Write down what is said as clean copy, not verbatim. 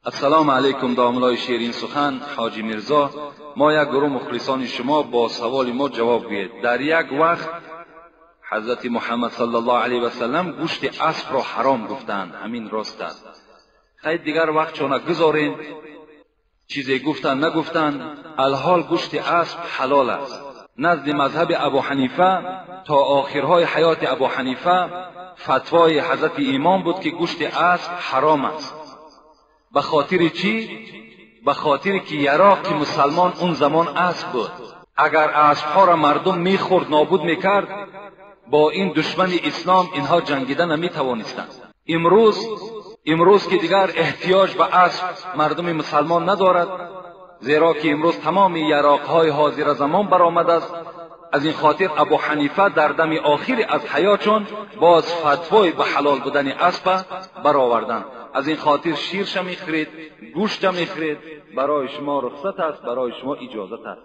Ассалому алайкум, домлаи ширин сухан Ҳоҷи Мирзо. Мо як гурӯҳ мухлисони шумо, бо саволи мо ҷавоб гӯед. Дар як вақт ҳазрати Муҳаммад саллаллоҳу алайҳи васаллам гӯшти аспро ҳаром гуфтанд, ҳамин рост аст? Хай, дигар вақт чона гузорем, чизе гуфтанд, нагуфтанд, алҳол гӯшти асп ҳалол аст. Назди мазҳаби Абу Ҳанифа то охирҳои ҳаёти Абу Ҳанифа фатвои ҳазрати имом буд, ки гӯшти асп ҳаром аст. Ба хотири чӣ? Ба хотире ки яроқи мусалмон он замон асп буд. Агар аспҳоро мардум мехӯрд, нобуд мекард, бо ин душмани ислом инҳо ҷангида наметавонистанд. Имрӯз ки дигар эҳтиёҷ ба асп мардуми мусалмон надорад, зеро ки имрӯз тамоми яроқҳои ҳозира замон баромадааст. Аз ин хотир Абу Ҳанифа дар дами охири аз ҳаётшон боз фатвои ба ҳалол будани аспа бароварданд. Аз ин хотир ширша мехӯред, гӯшта мехӯред, барои шумо рухсат аст, барои шумо иҷозат аст.